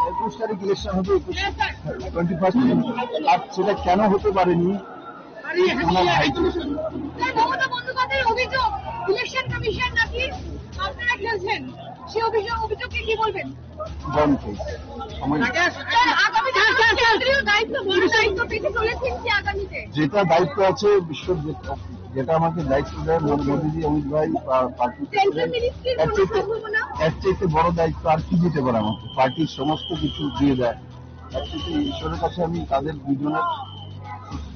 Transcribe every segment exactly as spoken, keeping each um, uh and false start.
একুশ তারিখ ইলেকশন হবে, একুশ, টোয়েন্টি ফার্স্ট। আর সেটা কেন হতে পারেনি? ওনার ভাই। স্যার, মমতা বন্দ্যোপাধ্যায়ের অভিযোগ, ইলেকশন কমিশন নাকি আপনারা খেলছেন, সে অভিযোগ, অভিযোগকে কি বলবেন? বন্ধ হয়েছে। সময় স্যার, আগামী দিনে কেন্দ্রীয় দায়িত্ব, বড় দায়িত্ব পেতে চলেছেন কি আগামীতে? যেটা দায়িত্ব আছে, বিশ্বর যে-, যেটা আমাকে দায়িত্ব দেয়, মোদী, অমিত ভাই, পা-, পার্টি সেন্ট্রাল মিনিস্ট্রির এর কোনো চাইতে, সম্ভাবনা? এর চাইতে বড় দায়িত্ব আর কি দিতে পারে আমাকে? পার্টির সমস্ত কিছু দিয়ে দেয়। এর চাইতে ঈশ্বরের কাছে আমি তাদের দুজনের সু-,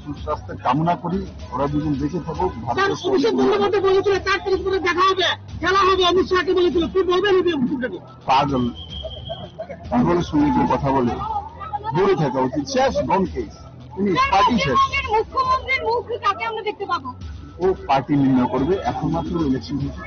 সুস্বাস্থ্য কামনা করি। ওরা দুজন বেঁচে থাকুক, স্যার, ভারতের অভিষেক সঙ্গে। বন্দ্যোপাধ্যায় বলেছিল, চার তারিখ পরে দেখা হবে, খেলা হবে, অমিত শাহকে বলেছিল, কি বলবেন এই বিষয়টাকে? পাগল, পাগলের সঙ্গে কেউ কথা বলে? দূরে থাকা উচিত। শেষ, গন কেস। ফিনিশ, পার্টি শেষ। পশ্চিমবঙ্গের মুখ্যমন্ত্রীর মুখ কাকে আমরা দেখতে পাবো? ও পার্টি নির্ণয় করবে, এখন মাত্র ইলেকশন হয়েছে।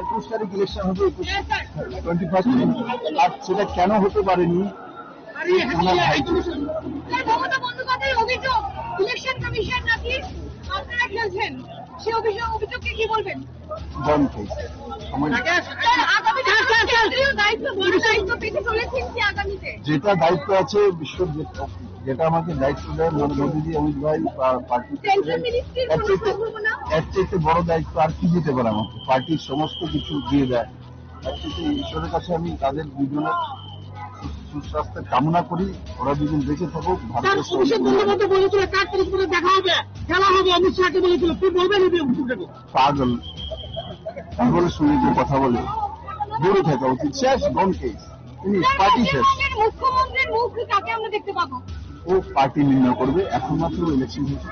একুশ তারিখ ইলেকশন হবে, একুশ, টোয়েন্টি ফার্স্ট। আর সেটা কেন হতে পারেনি? ওনার ভাই। স্যার, মমতা বন্দ্যোপাধ্যায়ের অভিযোগ, ইলেকশন কমিশন নাকি আপনারা খেলছেন, সে অভিযোগ, অভিযোগকে কি বলবেন? জানতে সময় স্যার, আগামী দিনে কেন্দ্রীয় দায়িত্ব, বড় দায়িত্ব পেতে চলেছেন কি আগামীতে? যেটা দায়িত্ব আছে, বিশ্ব যে-, যেটা আমাকে দায়িত্ব দেয়, মানে, মোদীজি, অমিত ভাই, পা-, পার্টি সেন্ট্রাল সেক্রেটারি, মিনিস্ট্রির এর কোনো চাইতে, সম্ভাবনা? এর চাইতে বড় দায়িত্ব আর কি দিতে পারে আমাকে? পার্টির সমস্ত কিছু দিয়ে দেয়। এর চাইতে ঈশ্বরের কাছে আমি তাদের দুজনের সু-, সুস্বাস্থ্যের কামনা করি। ওরা দুজন বেঁচে থাকুক, স্যার, ভারতের অভিষেক বন্দ্যোপাধ্যায় বলেছিল, চার তারিখ পরে দেখা হবে, খেলা হবে, অমিত শাহকে বলেছিল। কি বলবেন এই বিষয়ে? পাগল, পাগলের সঙ্গে যে কথা বলে, দূরে থাকা উচিত। শেষ, গন কেস। তিনি স্যার, পার্টি শেষ। পশ্চিমবঙ্গের মুখ্যমন্ত্রীর মুখ কাকে আমরা দেখতে পাবো? ও পার্টি নির্ণয় করবে, এখন মাত্র ইলেকশন হয়েছে।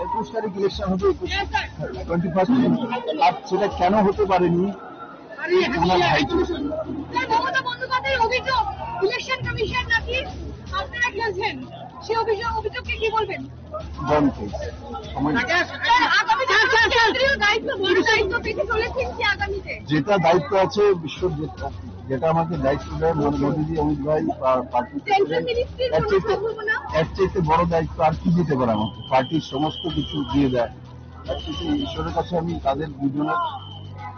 একুশ তারিখ ইলেকশন হবে, একুশ, টোয়েন্টি ফার্স্ট। আর সেটা কেন হতে পারেনি? ওনার ভাই। স্যার, মমতা বন্দ্যোপাধ্যায়ের অভিযোগ, ইলেকশন কমিশন নাকি আপনারা খেলছেন, সেই অভিযোগ, অভিযোগকে কি বলবেন? জানতে সময় নেই। স্যার, আগামী দিনে কেন্দ্রীয় দায়িত্ব, বড় দায়িত্ব পেতে চলেছেন কি আগামীতে? যেটা দায়িত্ব আছে, বিশ্ব যে-, যেটা আমাকে দায়িত্ব দেয়, মোদী, অমিত ভাই, পা-, পার্টি সেন্ট্রাল সেক্রেটারি, মিনিস্ট্রির এর কোনো চাইতে, সম্ভাবনা? এর চাইতে বড় দায়িত্ব আর কি দিতে পারে আমাকে? পার্টির সমস্ত কিছু দিয়ে দেয়। আর কিছু ঈশ্বরের কাছে আমি তাদের দুজনের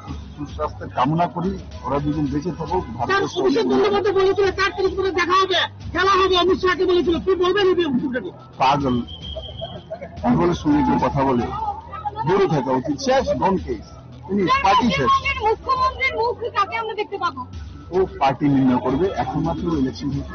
সু-, সুস্বাস্থ্যের কামনা করি। ওরা দুজন বেঁচে থাকুক, স্যার, ভারতের সঙ্গে অভিষেক বন্ধুবাবু বলেছিল, চার তারিখ করে দেখা হবে, খেলা হবে, অমিত শাহকে বলেছিল, কি বলবেন এই বিষয়টাকে? পাগল, পাগলের সঙ্গে কেউ কথা বলে, দূরে থাকা উচিত। শেষ, ডোন্ট কেস। ফিনিশ, পার্টি শেষ। পশ্চিমবঙ্গের মুখ্যমন্ত্রীর মুখ কাকে আমরা দেখতে পাবো? ও পার্টি নির্ণয় করবে, এখন মাত্র ইলেকশন হয়েছে।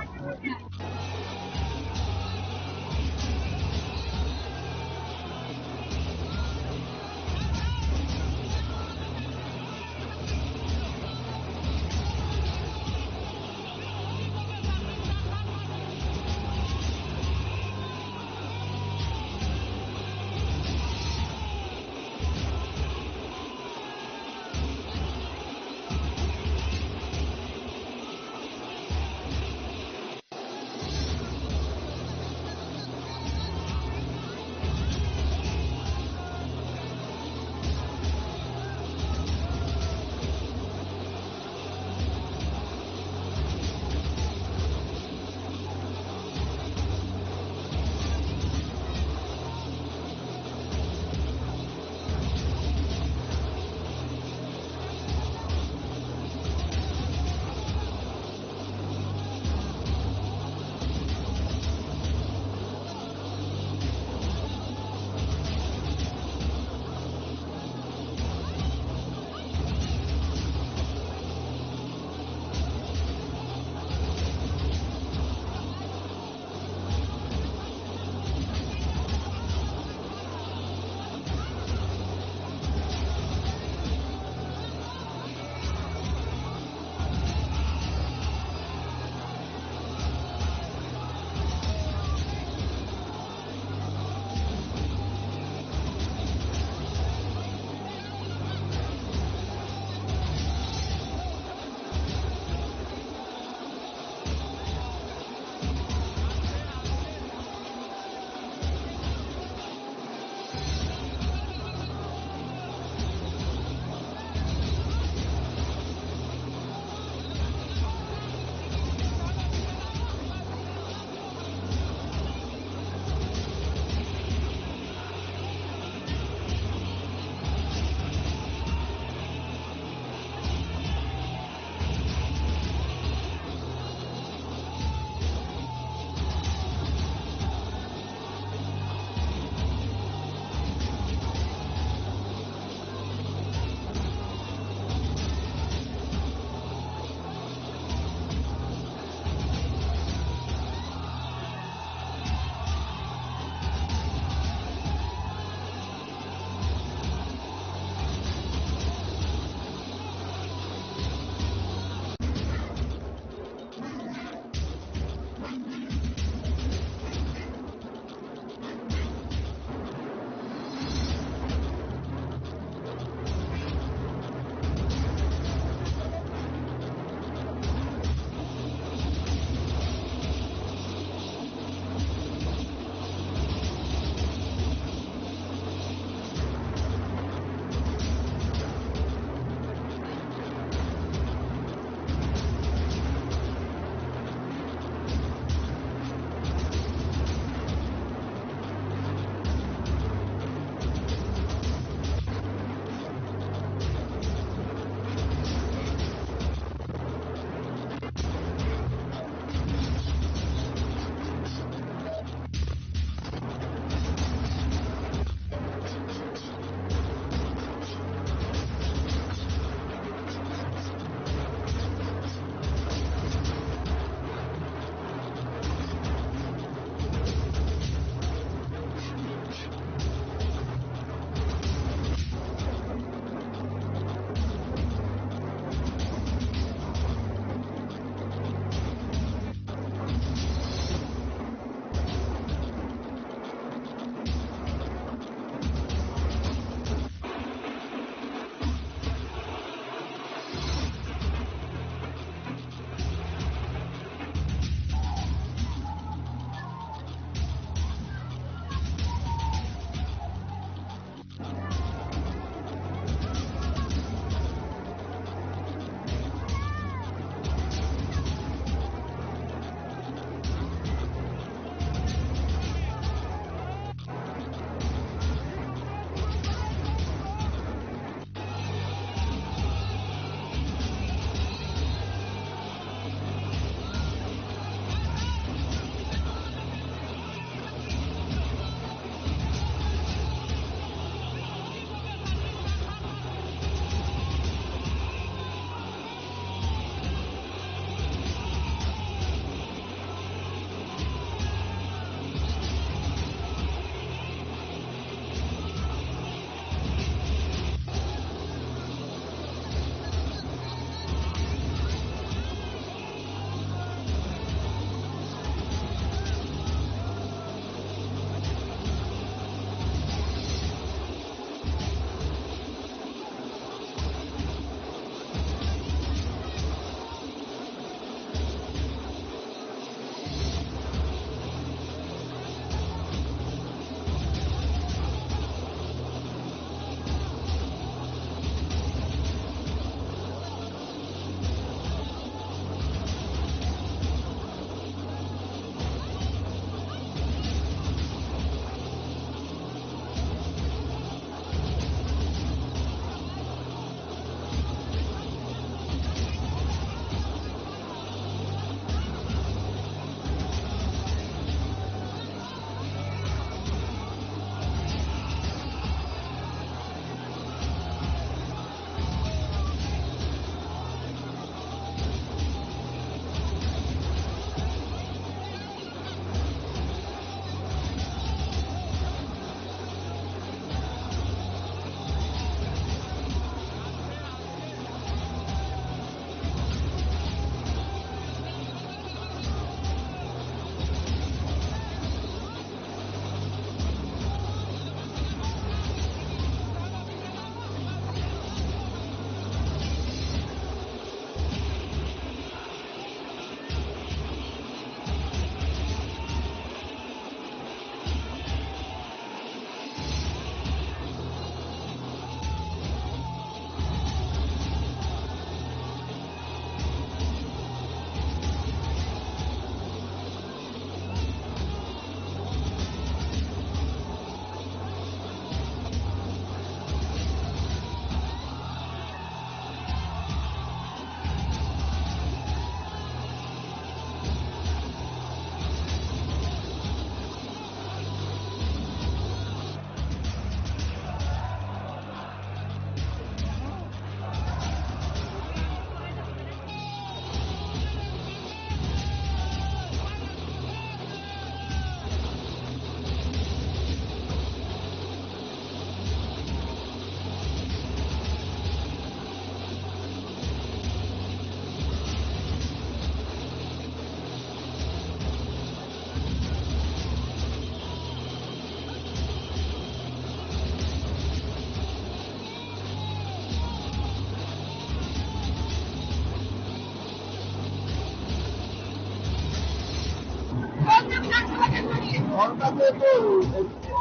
সরকারে তো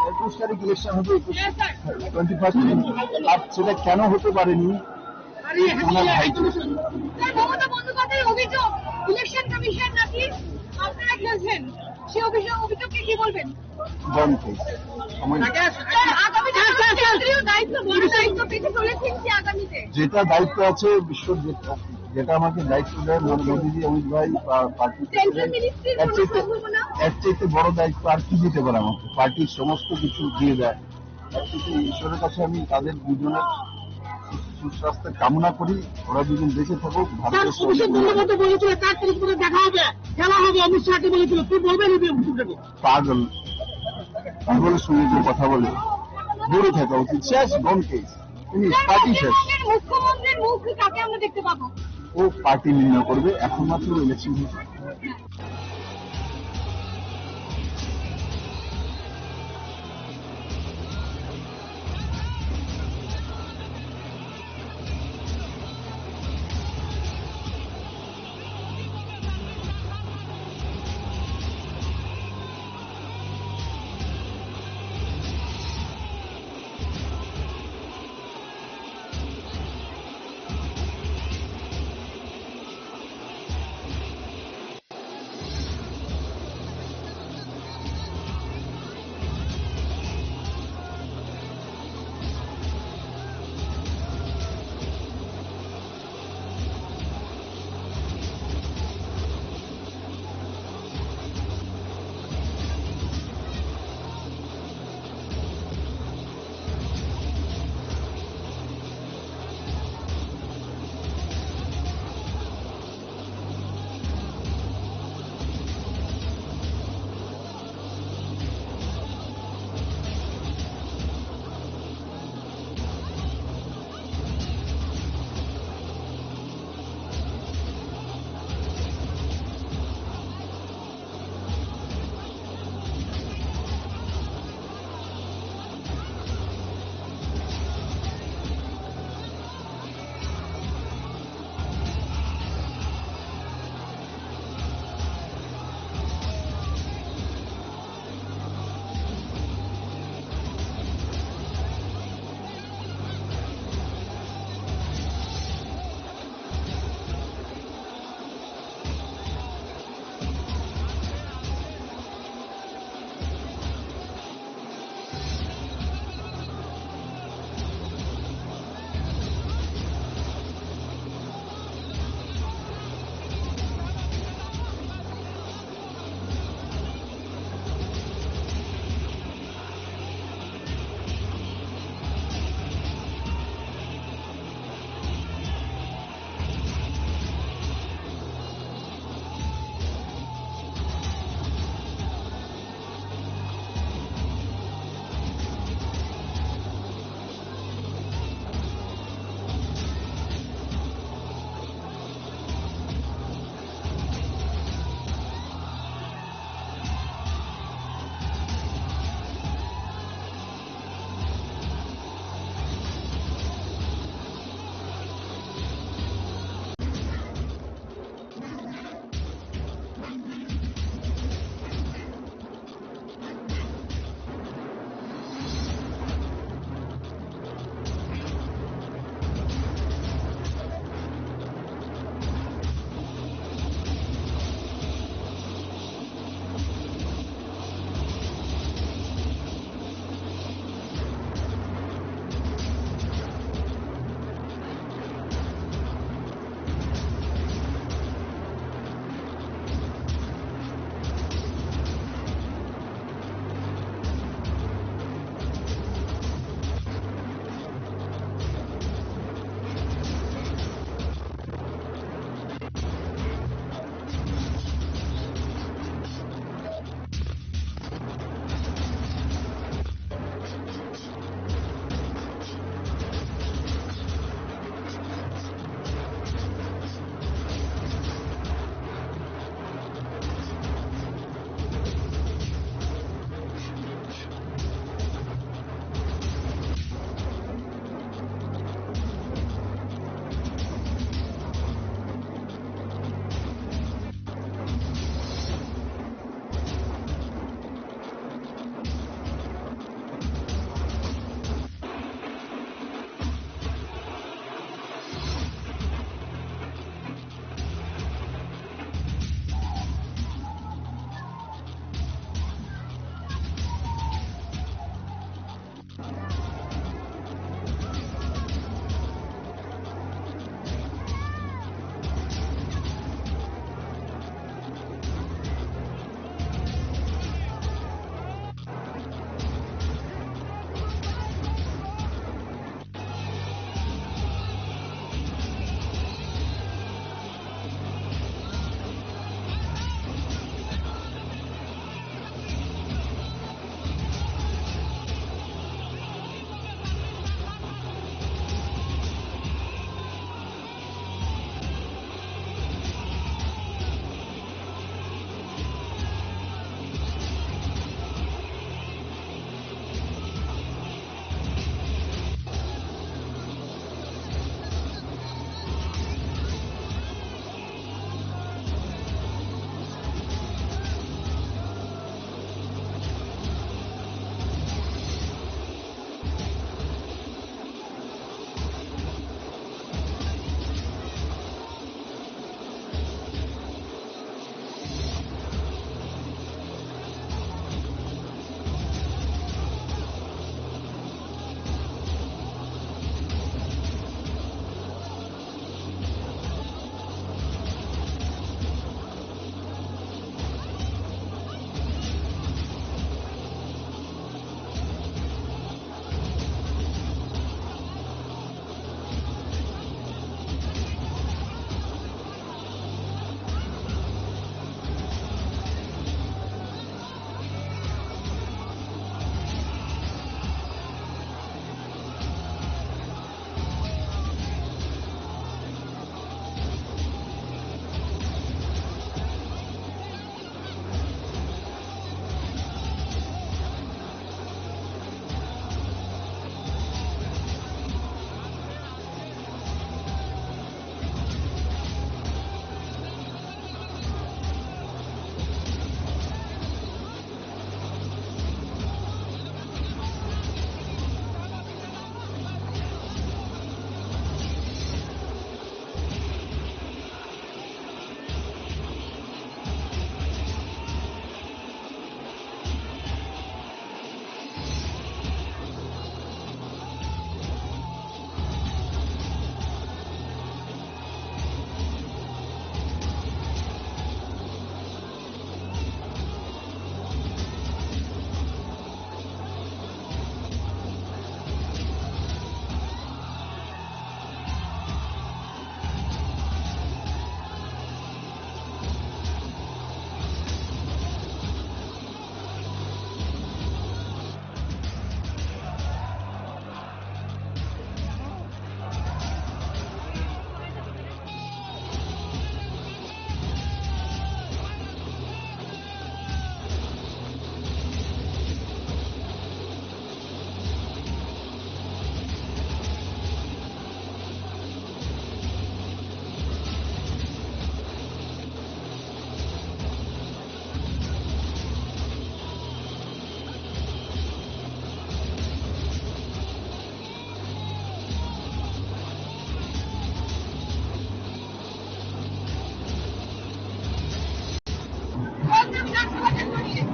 একুশ তারিখ ইলেকশন হবে, একুশ, টোয়েন্টি ফার্স্ট। আর সেটা কেন হতে পারেনি? ওনার ভাই। স্যার, মমতা বন্দ্যোপাধ্যায়ের অভিযোগ, ইলেকশন কমিশন নাকি আপনারা খেলছেন, সে অভিযোগ, অভিযোগকে কি বলবেন? বন্ধ হয়েছে। সময় নেই। স্যার, আগামী দিনে স্যার, স্যার, স্যার। কেন্দ্রীয় দায়িত্ব, বড় দায়িত্ব পেতে চলেছেন কি আগামীতে? যেটা দায়িত্ব আছে, ঈশ্বর যে-, যেটা আমাকে দায়িত্ব দেয়, মোদীজি, অমিত ভাই, পা-, পার্টি সেন্ট্রাল সেক্রেটারি, মিনিস্ট্রির এর কোনো চাইতে, সম্ভাবনা? এর চাইতে বড় দায়িত্ব আর কি দিতে পারে আমাকে? পার্টির সমস্ত কিছু দিয়ে দেয়। এর চাইতে ঈশ্বরের কাছে আমি তাদের দুজনের সু-, সুস্বাস্থ্য কামনা করি। ওরা দুজন বেঁচে থাকুক, স্যার, ভারতের অভিষেক সঙ্গে। বন্দ্যোপাধ্যায় বলেছিল, চার তারিখ পরে দেখা হবে, খেলা হবে, অমিত শাহকে বলেছিল। কি বলবেন এই বিষয়ে? পাগল, পাগলের সঙ্গে যে কথা বলে, দূরে থাকা উচিত। শেষ, গন কেস। ফিনিশ, পার্টি শেষ। পশ্চিমবঙ্গের মুখ্যমন্ত্রীর মুখ কাকে আমরা দেখতে পাবো? ও পার্টি নির্ণয় করবে, এখন মাত্র ইলেকশন হয়েছে।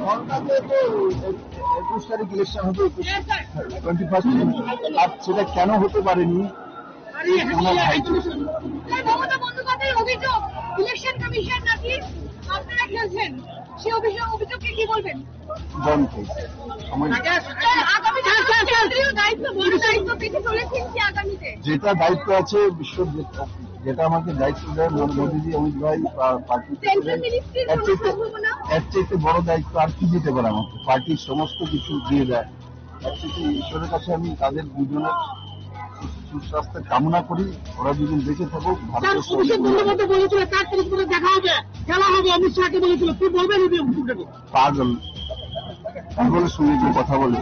সরকারে তো একুশ তারিখ ইলেকশন হবে, একুশ, টোয়েন্টি ফার্স্ট। আর সেটা কেন হতে পারেনি? স্যার, মমতা বন্দ্যোপাধ্যায়ের অভিযোগ, ইলেকশন কমিশন নাকি আপনারা খেলছেন, সেই অভিযোগ, অভিযোগকে কি বলবেন? বন্ধ হয়েছে। সময় নেই। স্যার, আগামী দিনে কেন্দ্রীয় দায়িত্ব, বড় দায়িত্ব পেতে চলেছেন কি আগামীতে? যেটা দায়িত্ব আছে, বিশ্ব যে-, যেটা আমাকে দায়িত্ব দেয় মোদীজি, অমিত ভাই বা পার্টি সেন্ট্রাল মিনিস্ট্রির এর কোনো চাইতে, সম্ভাবনা? এর চাইতে বড় দায়িত্ব আর কি দিতে পারে আমাকে? পার্টির সমস্ত কিছু দিয়ে দেয়। এর চাইতে ঈশ্বরের কাছে আমি তাদের দুজনের সুস্বাস্থ্যের কামনা করি। ওরা দুজন বেঁচে থাকুক। ভারতীয় অভিষেক বন্দ্যোপাধ্যায় বলেছিল, চার তারিখ করে দেখা হবে, খেলা হবে, অমিত শাহকে বলেছিল। কি বলবেন এই বিষয়ে? পাগল, পাগলের সঙ্গে কেউ কথা বলে?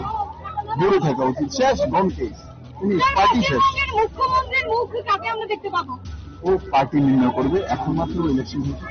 দূরে থাকা উচিত। শেষ, গন কেস। ফিনিশ, পার্টি শেষ। পশ্চিমবঙ্গের মুখ্যমন্ত্রীর মুখ কাকে আমরা দেখতে পাবো? ও পার্টি নির্ণয় করবে, এখন মাত্র ইলেকশন হচ্ছে।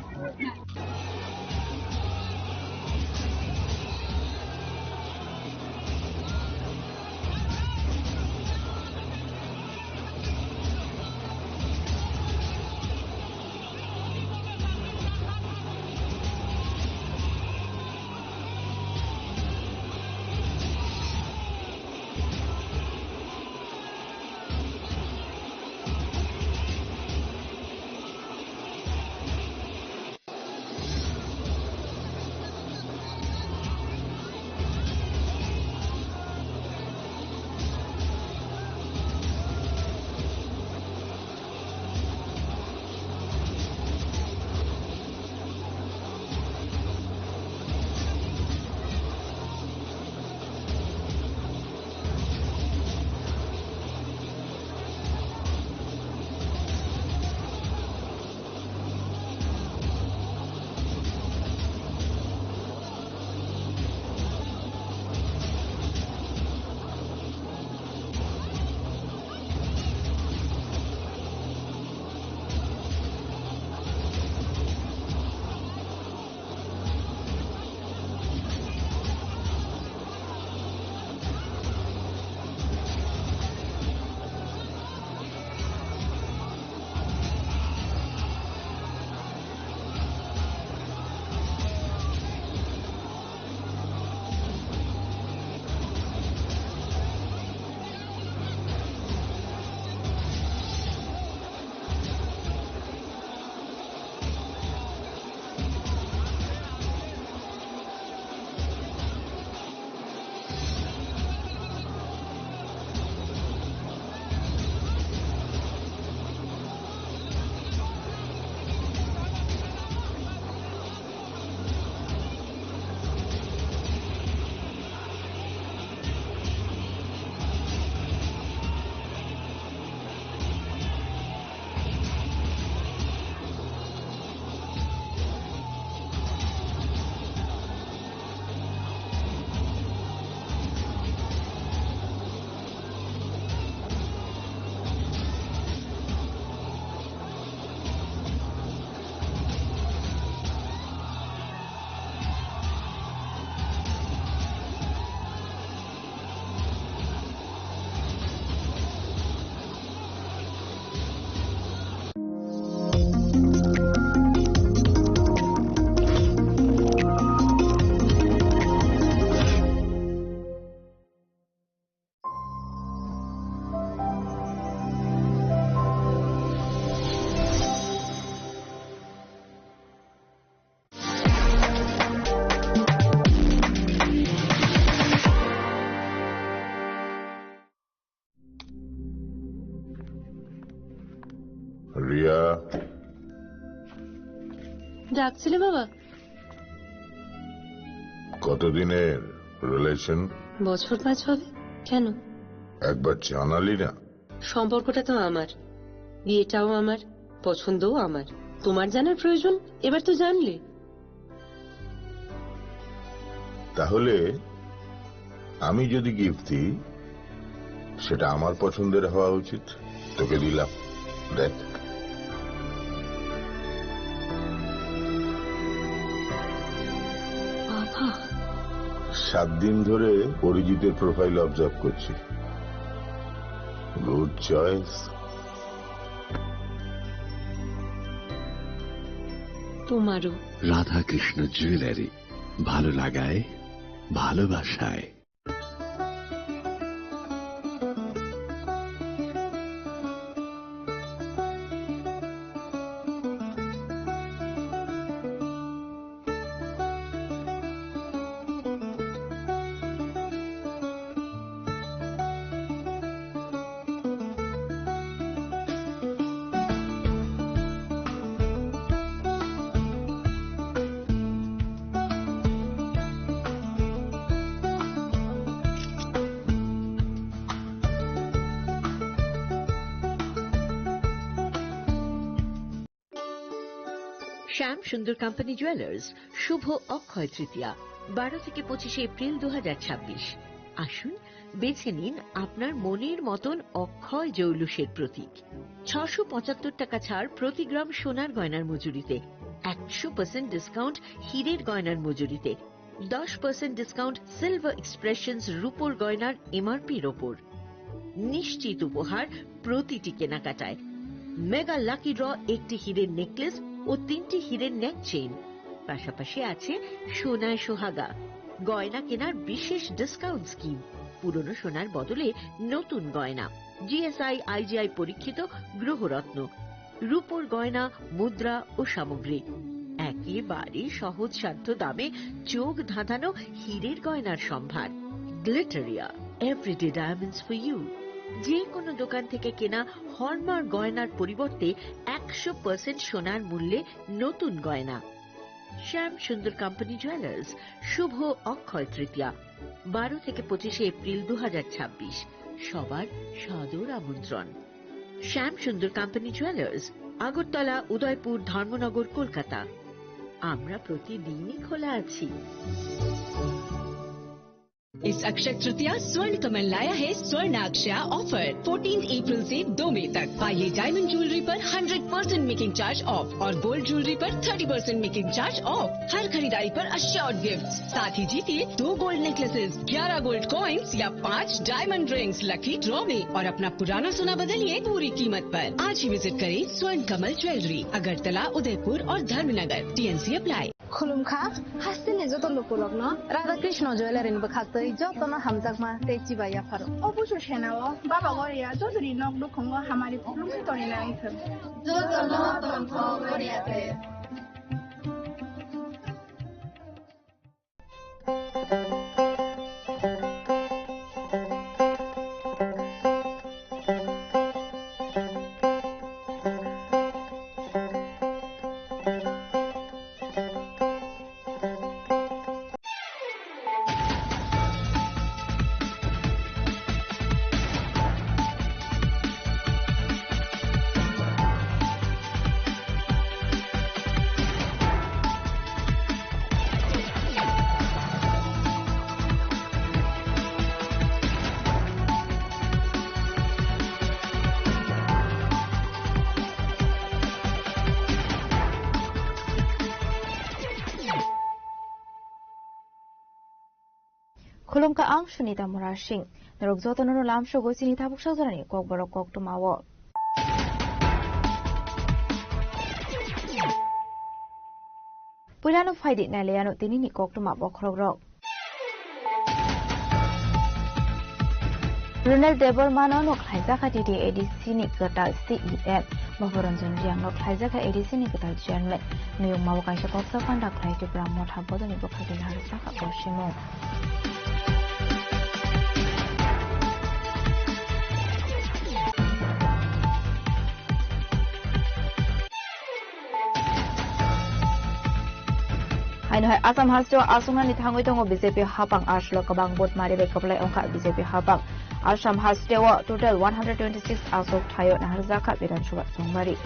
রিয়া। ডাকছিলে বাবা? কতদিনের রিলেশন? বছর পাঁচ হবে। কেন? একবার জানালি না। সম্পর্কটা তো আমার, বিয়েটাও আমার, পছন্দও আমার। তোমার জানার প্রয়োজন, এবার তো জানলে। তাহলে আমি যদি গিফট দিই, সেটা আমার পছন্দের হওয়া উচিত। তোকে দিলাম, দেখ। বাবা। সাত দিন ধরে অরিজিতের প্রোফাইল অবজার্ভ করছি। Good choice. তোমারও। রাধাকৃষ্ণ জুয়েলারি, ভালো লাগায় ভালোবাসায়। শ্যাম সুন্দর কোম্পানি জুয়েলার্স, শুভ অক্ষয় তৃতীয়া, বারো থেকে পঁচিশে এপ্রিল দু হাজার ছাব্বিশ। আসুন, বেছে নিন আপনার মনের মতন অক্ষয় জৌলুসের প্রতীক। ছশো পঁচাত্তর টাকা ছাড় প্রতি গ্রাম সোনার গয়নার মজুরিতে, একশো পার্সেন্ট ডিসকাউন্ট হীরের গয়নার মজুরিতে, দশ পার্সেন্ট ডিসকাউন্ট সিলভার এক্সপ্রেশনস রূপোর গয়নার এমআরপির ওপর। নিশ্চিত উপহার প্রতিটি কেনাকাটায়। মেগা লাকি ড্র, একটি হীরের নেকলেস ও তিনটি হীরের নেক চেইন। পাশাপাশি আছে সোনায় সোহাগা, গয়না কেনার বিশেষ ডিসকাউন্ট স্কিম, পুরনো সোনার বদলে নতুন গয়না। জিএসআই, আইজিআই পরীক্ষিত গ্রহরত্ন, রূপোর গয়না, মুদ্রা ও সামগ্রী। একেবারে সহজসাধ্য দামে চোখ ধাঁধানো হীরের গয়নার সম্ভার। Glitteria, everyday diamonds for you. যে কোনো দোকান থেকে কেনা হলমার্ক গয়নার পরিবর্তে একশো পার্সেন্ট সোনার মূল্যে নতুন গয়না। শ্যাম সুন্দর কোম্পানি জুয়েলার্স, শুভ অক্ষয় তৃতীয়া, বারো থেকে পঁচিশে এপ্রিল দু হাজার ছাব্বিশ। সবার সাদর আমন্ত্রণ। শ্যাম সুন্দর কোম্পানি জুয়েলার্স, আগরতলা, উদয়পুর, ধর্মনগর, কলকাতা। আমরা প্রতিদিনই খোলা আছি। इस अक्षय तृतीया स्वर्ण कमल लाया है स्वर्ण अक्षया ऑफर। फोर्टीन अप्रैल से दो मई तक। पाइए डायमंड ज्वेलरी पर hundred percent making charge off और गोल्ड ज्वेलरी पर thirty percent making charge off. हर खरीदारी पर अश्योर्ड गिफ्ट, साथ ही जीतिए दो गोल्ड नेकलेसेस, ग्यारह गोल्ड कॉइन्स या पाँच डायमंड रिंग्स लकी ड्रॉ में और अपना पुराना सोना बदलिए पूरी कीमत पर। आज ही विजिट करें स्वर्ण कमल ज्वेलरी, अगरतला, उदयपुर और Dharmanagar. TNC apply. Khulumkha, hasteni joto lukurokno Radha Krishna Jewellery ni bwkhaktwi jotono hamjakma tei chibai yapharo. O busu senao Baba Goria jotoni nok nukhungo hamari khulumkha tongwi nai thwng. Jotono tongthok Goria te. Khulumkha, ang Sunita Murasing. Norok jotono no lamsogo chini tabuk sajorani kokborok koktwmao. Puilano phaidi nailaiano tinini koktwma bokhorokrok. Runel Debbarmano no khlaijakha T T A D C ni kwtal C E M. Bhabaranjan Reang no khlaijakha A D C ni kwtal chairman. Nuyungmao kaisa koksa panda khlai Tipra Motha bodolni bwkhakni naharjakha bo simung. Haino hai Assam hasteo aswknani thangwi tongo B J P hapang, aswlo kwbang vote mari bai kwplai wngkha B J P hapang. Assam hasteo total one hundred twenty-six aswk thaio naharjakha Bidhan Sabha chongmari.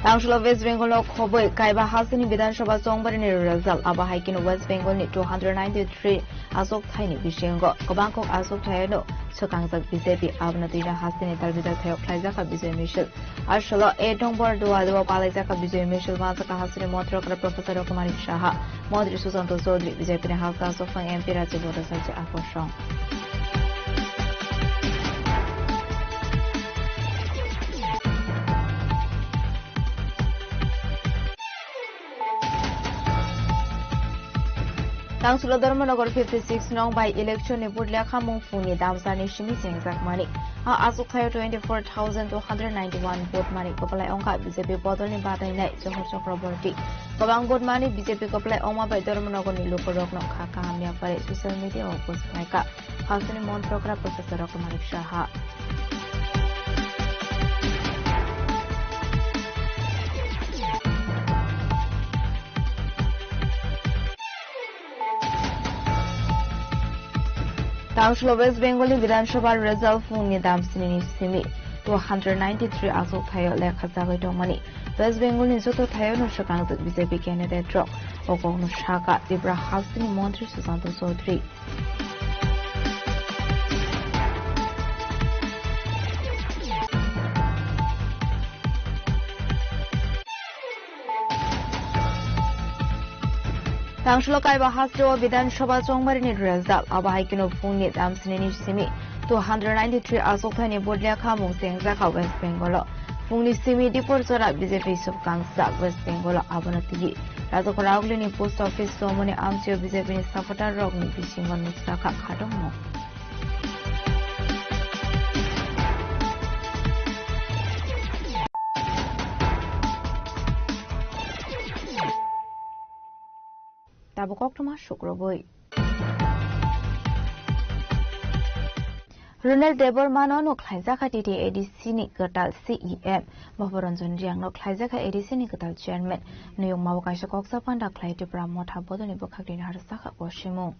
Tangshilo West Bengal no khoboi kaiba hasteni Bidhan Sabha chongmari ni result, abo hai khe no West Bengal ni two hundred ninety-three aswk thaini bisingo kwbang kok aswk thaino swkangjak B J P, abono twino hasteni tal bijak thaio khlaijakha Bijoy Misil. Aswlo A Dongbor Duadua palaijakha Bijoy Misil, manjakha hasteni Montri Professor Raghunath Saha, Montri Sushanta Chowdhury, B J P ni hasta aswk phang M P Rajiv Bhattacharya Akosong. Tangsulo Dharmanagar fifty six nong by election ni vote lekha mung phungni damsani simi chengjakmani. A achukthai twenty four thousand two hundred ninety one vote mani kwplai wngkha B J P bodolni badainai Johor Chakraborty. Kwbang vote mani B J P kwplai wngma bai Dharmanagar ni lukurokno kha kaham yapari social media o post khlaikha. Hasteni montrok ra professor Manik Saha. Tangsulo West Bengal ni Bidhan Sabha result phungni damsini ni simi two hundred ninety three achukthai o lekha jagwi tongmani. West Bengal ni joto thaio no swkangjak B J P candidate rok. O kok no saka Tripura hasteni montri Sushanta Chaudhary. Tangsulo kaiba hasteo Bidhan Sabha chongmari ni result abo hai keno phungni damsini ni simi two hundred ninety three achukthai ni vote lekha mung chengjakha West Bengal o. Phungni simi Dipor jora B J P subkangsa West Bengal o abono tigi. Rajakhor Augli ni post office somoni amchio B J P ni supporter rok ni bisingo nukjakha khatungmo. Tabuk koktwma sukrubui. Ronel Debbarmano no khlaijakha T T A D C ni kwtal C E M. Bhabaranjan Riyangno khlaijakha A D C ni kwtal chairman. Nuyung mao kaisa koksa panda khlai Tipra Motha bodolni bwkhak rini harjakha kosimung.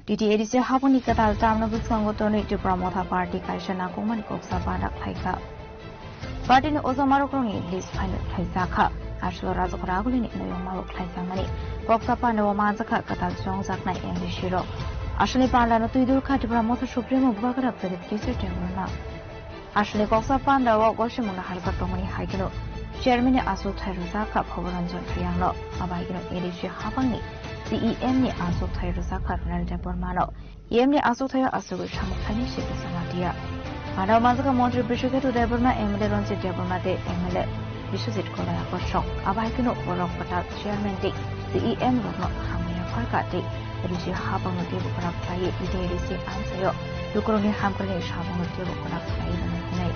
T T A D C hapungni kwtal termno bwskango tonwi Tipra Motha Party kaisa nangkukmani koksa panda khlaikha. Partyni ojomarokni list final khlaijakha. Aswk Rajakhor Agulini nuyungmao khlaijakmani koksa pandao manjakha kwtal chongjaknai M D C rok. Aswkni pandano twi dulkha Tipra Motha Supremo Bubagra Pradyut Kishore Debbarma. Aswkni koksa pandao gosimungno harjak tongmani hai kheno chairman ni achukthai rwjakha Bhabaranjan Riyangno. Abo hai kheno A D C hapangni C E M ni achukthai rwjakha Ronel Debbarmano. E M ni achukthai o achugwi samung khlainai se bwsa matiya. Pandao manjakha montri Bishwakhetu Debbarma, M L A Ranjit Debbarma tei M L A Biswajit Kolai Akor sok. Abo hai kheno borok kwtal chairman tei C E M rokno hamya pharkha tei A D C hapangno teibo kwrak khlaiwi tei A D C amchaio lukurokni hamkrai ni samungno teibo kwrak khlaiwi rwna hwnwi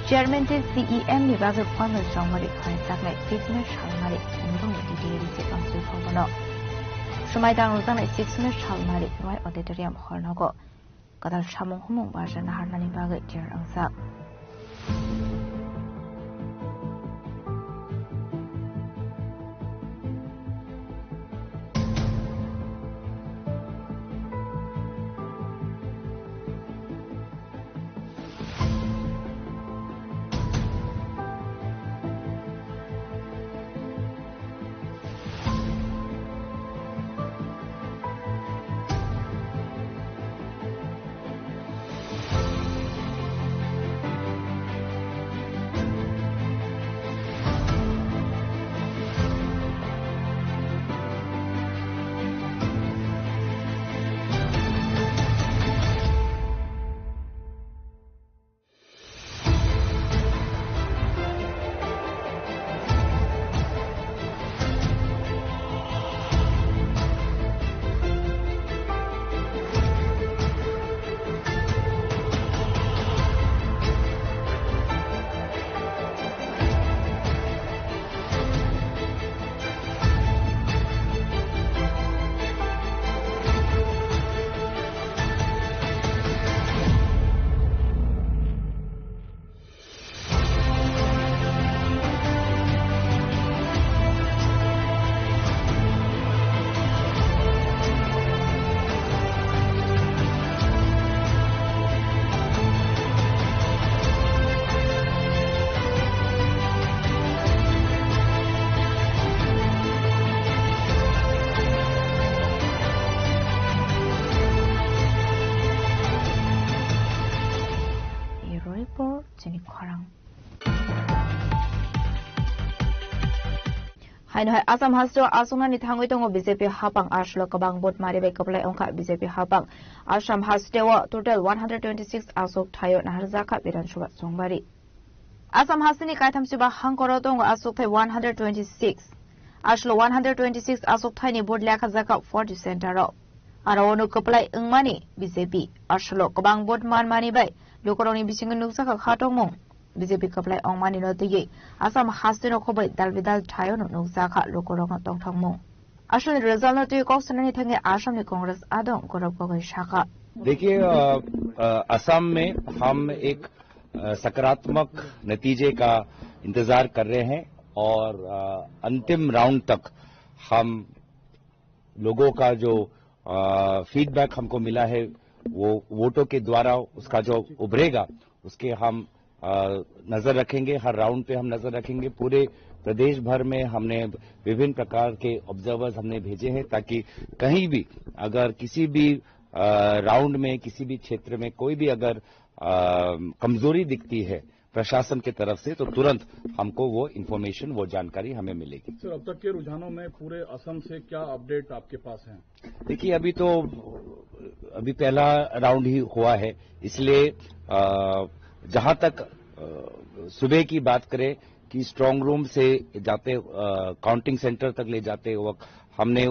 chairman tei C E M ni bagwi formal chongmari khlaijaknai fitness salmari chwngno tei A D C amchai phobono swmai tang rwjaknai six May salmari Roy Auditorium hall nogo kwtal samung humung barja naharnani bagwi tiyar wngjak. Report chini khorang. Haino hai Assam hasteo asongnani thangwi tongo B J P hapang, aswkno kwbang vote mari bai kwplai wngkha B J P hapang. Assam hasteo total one hundred twenty six aswk thaio naharjakha Bidhan Sabha chongbari. Assam hasteni kaithamsiba hangkoro tongo aswk thai one hundred twenty six. Aswkno one hundred twenty six aswk thaini vote lekhajakha forty center o. Aro ono kwplai wngmani B J P. Aswkno kwbang vote manmani bai lukurokni bisingo nukjakha khatokmung. B J P kwplai wngmani no twiwi Assam hasteni khoboi dalbidal thaio no nukjakha lukurokno tongthokmung. Aswkni result no twiwi kok sanani thangwi Assam ni Congress adong Gaurav Gogoi sakha. देखिए, अ, अ, असम में हम एक, अ, सकारात्मक नतीजे का इंतजार कर रहे हैं और, अ, अंतिम राउंड तक हम लोगों का जो, अ, फीडबैक हमको मिला है, वो वोटों के द्वारा उसका जो उभरेगा, उसके हम, अ, नजर रखेंगे। हर राउंड पे हम नजर रखेंगे। पूरे प्रदेश भर में हमने विभिन्न प्रकार के ऑब्जर्वर्स हमने भेजे हैं, ताकि कहीं भी अगर किसी भी, अ, राउंड में, किसी भी क्षेत्र में कोई भी अगर, अ, कमजोरी दिखती है प्रशासन की तरफ से, तो तुरंत हमको वो इन्फॉर्मेशन, वो जानकारी हमें मिलेगी। सर, अब तक के रुझानों में पूरे असम से क्या अपडेट आपके पास हैं? देखिए, अभी तो, अभी पहला राउंड ही हुआ है, इसलिए, अ, जहां तक, अ, सुबह की बात करें कि स्ट्रांग रूम से जाते, अ, काउंटिंग सेंटर तक ले जाते वक्त हमने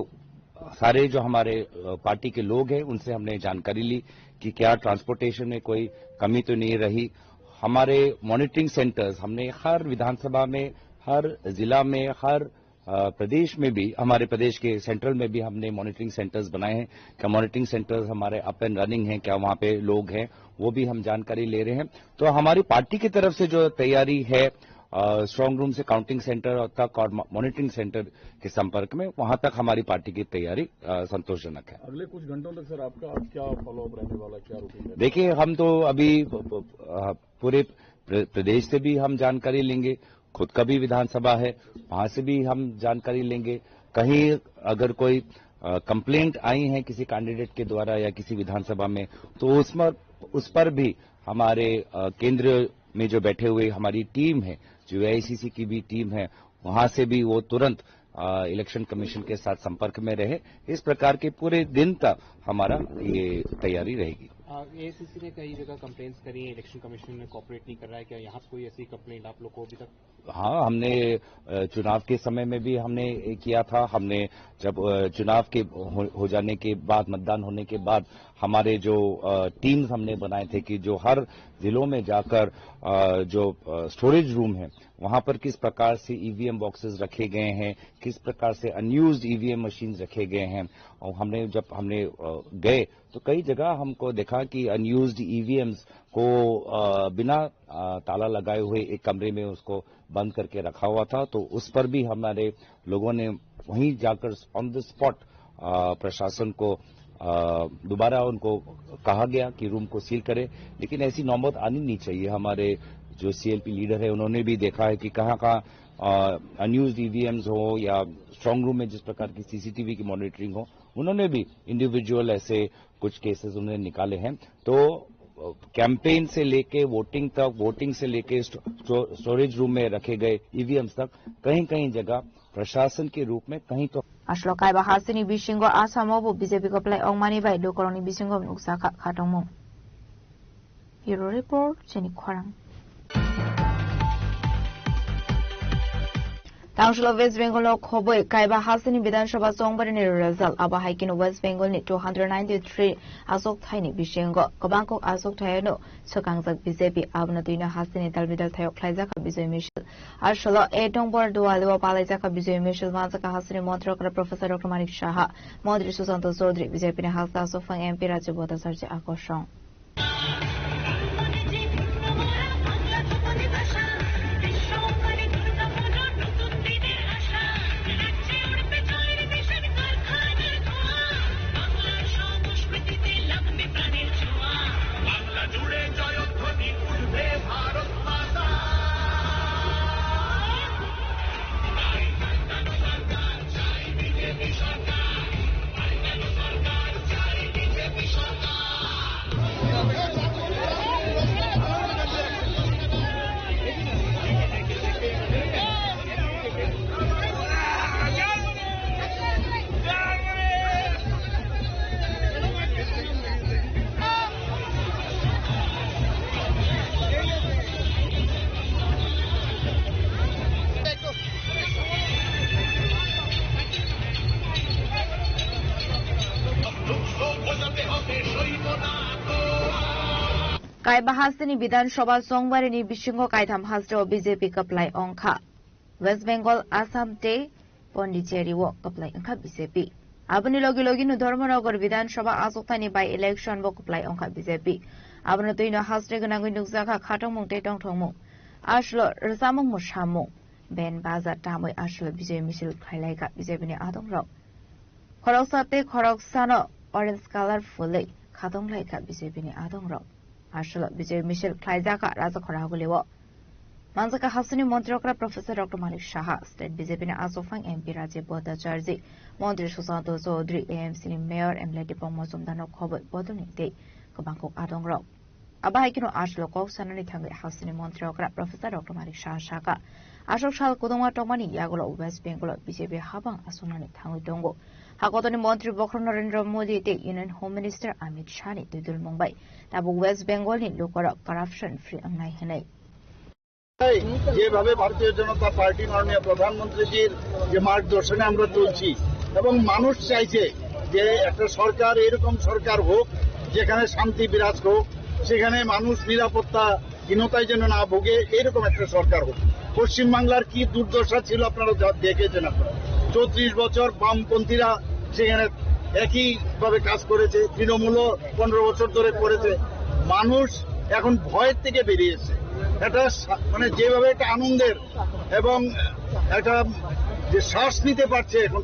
सारे जो हमारे, अ, पार्टी के लोग हैं, उनसे हमने जानकारी ली कि क्या ट्रांसपोर्टेशन में कोई कमी तो नहीं रही। हमारे मॉनिटरिंग सेंटर्स, हमने हर विधानसभा में, हर जिला में, हर अ, प्रदेश में भी, हमारे प्रदेश के सेंट्रल में भी हमने मॉनिटरिंग सेंटर्स बनाए हैं। क्या मॉनिटरिंग सेंटर्स हमारे अप एंड रनिंग हैं, क्या वहाँ पे लोग हैं, वो भी हम जानकारी ले रहे हैं। तो हमारी पार्टी की तरफ से जो तैयारी है, अ, स्ट्रांग रूम से काउंटिंग सेंटर तक और मॉ-, मॉनिटरिंग सेंटर के संपर्क में, वहाँ तक हमारी पार्टी की तैयारी, अ, संतोषजनक है। अगले कुछ घंटों तक सर, आपका आज क्या फॉलोअप रहने वाला है, क्या रूटीन रहने वाला है? देखिए, हम तो अभी, अ, पूरे प्र-, प्रदेश से भी हम जानकारी लेंगे, खुद का भी विधानसभा है, वहां से भी हम जानकारी लेंगे। कहीं अगर कोई, अ, कंप्लेंट आई है किसी कैंडिडेट के द्वारा या किसी विधानसभा में, तो उस पर, उस पर भी हमारे, अ, केंद्र में जो बैठे हुए हमारी टीम है, जो एआईसीसी की भी टीम है, वहां से भी वो तुरंत, अ, इलेक्शन कमीशन के साथ संपर्क में रहे। इस प्रकार के पूरे दिन तक हमारा ये तैयारी रहेगी। अ, एआईसीसी ने कई जगह कंप्लेंट्स करी है, इलेक्शन कमीशन में कोऑपरेट नहीं कर रहा है, क्या यहाँ पे कोई ऐसी कंप्लेंट आप लोग को अभी तक? हाँ, हमने, अ, चुनाव के समय में भी हमने ये किया था। हमने जब, अ, चुनाव के हो, हो जाने के बाद, मतदान होने के बाद हमारे जो, अ, टीम्स हमने बनाए थे कि जो हर जिलों में जाकर, अ, जो, अ, स्टोरेज रूम है, वहाँ पर किस प्रकार से ईवीएम बॉक्सेस रखे गए हैं, किस प्रकार से अनयूज्ड ईवीएम मशीन्स रखे गए हैं। और हमने जब हमने, अ, गए तो कई जगह हमको देखा कि अनयूज्ड ईवीएम्स को, अ, बिना, अ, ताला लगाए हुए एक कमरे में उसको बंद करके रखा हुआ था, तो उस पर भी हमारे लोगों ने वहीं जाकर ऑन द स्पॉट, अ, प्रशासन को, अ, दोबारा उनको कहा गया कि रूम को सील करें, लेकिन ऐसी नौबत आनी नहीं चाहिए। हमारे जो सीएलपी लीडर है, उन्होंने भी देखा है कि कहाँ-कहाँ, अ, अनयूज्ड ईवीएम्स हो या स्ट्रांग रूम में जिस प्रकार की सीसीटीवी की मॉनिटरिंग हो, उन्होंने भी इंडिविजुअल ऐसे कुछ केसेस उन्होंने निकाले हैं। तो, अ, कैंपेन से लेके वोटिंग तक, वोटिंग से लेके स्टो-, स्टो-, स्टोरेज रूम में रखे गए ईवीएम्स तक कहीं-कहीं जगह प्रशासन के रूप में कहीं तो Aswkno kaiba hasteni bisingo Assam o bo B J P kwplai wngmani bai lukurokni bisingo nukjakha khatungmung. Bureau Report, chini khorang. Tangshilo West Bengal no khoboi kaiba hasteni Bidhan Sabha chongbarini result. Abo hai kheno West Bengal ni two hundred ninety three aswk thaini bisingo kwbang kok aswk thai no swkangjak B J P. Abono twino hasteni dal bidal thaio khlaijak Bijoy Misil. Aswkno ek nombor Dualio palaijak Bijoy Misil manjak hasteni montri okra Professor Doctor Manik Saha, montri Sushanta Chaudhary, B J P ni hasta aswk phang M P Rajib Bhattacharya Akosong. Kaiba hasteni Bidhan Sabha chongbarini bisingo kaitham hasteo B J P kwplai wngkha. West Bengal, Assam tei Pondicherry o kwplai wngkha B J P. Aboni logi logino Dharmanagar Bidhan Sabha achukthani by election bo kwplai wngkha B J P. Abono twino haste gwnangwi nukjakha khatungmung tei tongthokmung. Aswlo rwchapmung mwsamung, band baja tamwi aswlo bijoy misil khlailaikha B J P ni adongrok. Khoroksa tei khoroksano orange colour phulwi khatung laikha B J P ni adongrok. Aswlo bijoy misil khlaijakha Rajakhora hagulio. Manjakha hasteni montri okra Professor Doctor Manik Saha, state B J P ni achukphang M P Rajiv Bhattacharjee, montri Sushanta Chowdhury, A M C ni mayor M L A Dipok Mojumdar no khobwi bodolni tei kwbangkuk adongrok. Abo hai kheno aswlo kok sanani thangwi hasteni montri okra Professor Doctor Manik Saha sakha, aswk sal kwdwngma tongmani yagulo West Bengal o B J P habang asongnani thangwi tongo. Hakotorni montri bokhorok Narendra Modi tei Union Home Minister Amit Shah ni twidulmung bai tabuk West Bengal ni lukorok corruption free wngnai hwnwi. যেভাবে ভারতীয় জনতা পার্টি মাননীয় প্রধানমন্ত্রীজির যে মার্গদর্শনে আমরা চলছি এবং মানুষ চাইছে যে একটা সরকার, এরকম সরকার হোক, যেখানে শান্তি বিরাজ হোক, সেখানে মানুষ নিরাপত্তা হীনতায় যেন না ভোগে, এরকম একটা সরকার হোক। পশ্চিমবাংলার কি দুর্দশা ছিল আপনারা যা দেখেছেন। আপনারা চৌত্রিশ বছর বামপন্থীরা সেখানে একইভাবে কাজ করেছে, তৃণমূলও পনেরো বছর ধরে করেছে। মানুষ এখন ভয়ের থেকে বেরিয়েছে। এটা সা-, মানে যেভাবে একটা আনন্দের এবং একটা যে শ্বাস নিতে পারছে এখন